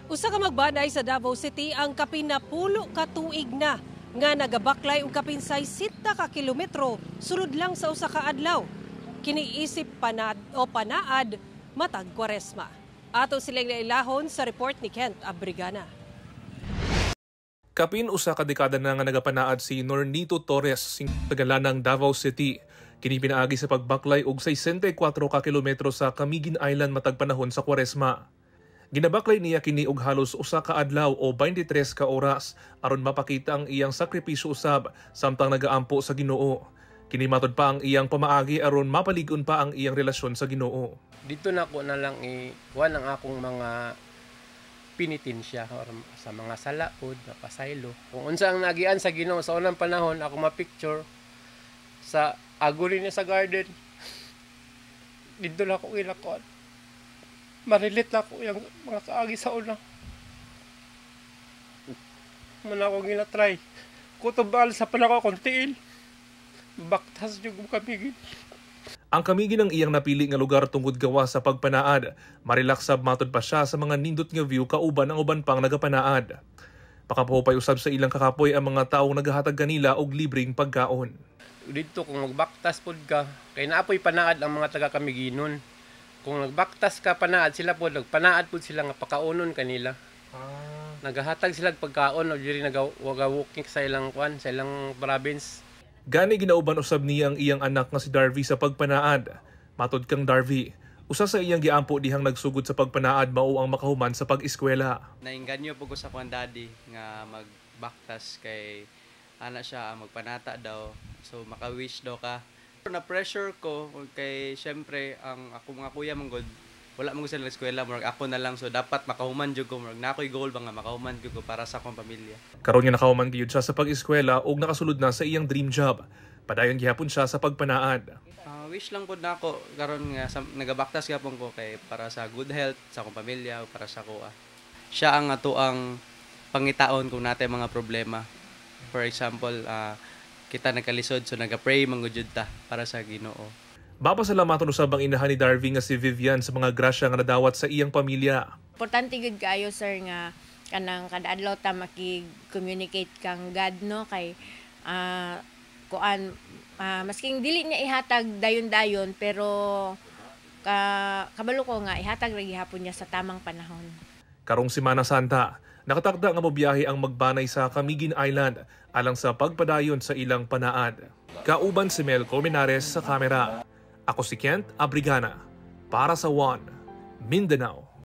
Usa ka magbanay sa Davao City ang kapin 10 ka tuig na nga nagabaklay og kapin 60 ka kilometro sulod lang sa usa ka adlaw. Kini isip panad o panaad matag Kwaresma. Ato silang nailahon sa report ni Kent Abrigana. Kapin usa ka dekada na nga nagapanaad si Nornito Torres sing tagalanang Davao City. Kini pinaagi sa pagbaklay og 64 ka kilometro sa Camiguin Island matag panahon sa Kwaresma. Ginabaklay niya kini og halos usa ka adlaw o 23 ka oras aron mapakita ang iyang sakripisyo usab samtang nagaampo sa Ginoo. Kini matud pa ang iyang pamaagi aron mapalig-on pa ang iyang relasyon sa Ginoo. Dito na ko na lang i kuan ang akong mga penitensya or sa mga sala pod, mapasaylo. Kung unsa ang nagian sa Ginoo sa unang panahon, ako ma-picture sa agony niya sa garden. Dito na ako ilakuan. Ma-relate na ako yung mga kaagi sa una. Man ako gina-try. Kutubal sa panako akong tiil. Baktas yung Camiguin. Ang Camiguin ang iyang napili nga lugar tungod gawa sa pagpanaad. Marelax sab matud pa siya sa mga nindot nga view kauban ang uban pang nagapanaad. Pakapuhupay usab sa ilang kakapoy ang mga taong nagahatag kanila og libreng pagkaon. Dito kung magbaktas pod ka, kay naapoy panaad ang mga taga Camiginon. Kung nagbaktas ka panaad sila pod, nagpanaad pod sila nga pakaunon kanila. Nagahatag sila og pagkaon o diri nagawa-walking sa ilang kwan, sa ilang province. Gani ginauban usab niya ang iyang anak nga si Darby sa pagpanaad. Matud kang Darby, usa sa iyang giampo dihang nagsugod sa pagpanaad mao ang makahuman sa pag-eskwela. Nainganyo po ko sa kuan daddy nga magbaktas kay ana siya ang magpanata daw. So maka-wish daw ka. Na pressure ko kay syempre ang ako mga kuya man gud wala man gud sila eskwela, murag ako na lang, so dapat makahuman jud ko, murag na ako'y goal ba nga makahuman jud ko para sa akong pamilya. Karon nga nakahuman gyud siya sa pag-eskwela ug nakasulod na sa iyang dream job. Padayon gihapon siya sa pagpanaad. Wish lang pud nako karon nga sa, nagabaktas gyapon ko kay para sa good health sa akong pamilya ug para sa akoa. Siya ang ato ang pangitaon kung natay mga problema. For example, kita nagkalisod so naga-pray man gud jud ta para sa Ginoo. Mapasalamaton usab ang inahan ni Darby nga si Vivian sa mga grasya nga nadawat sa iyang pamilya. Importante gud kaayo, sir, nga kanang kada adlaw ta makig-communicate kang God, no, kay kuan masking dili niya ihatag dayon-dayon, pero ka kabalo ko nga ihatag ra gihapon niya sa tamang panahon. Karong Semana Santa, nakatakda nga mobiyahe ang magbanay sa Camiguin Island alang sa pagpadayon sa ilang panaad. Kauban si Mel Colmenares sa kamera. Ako si Kent Abrigana para sa One Mindanao.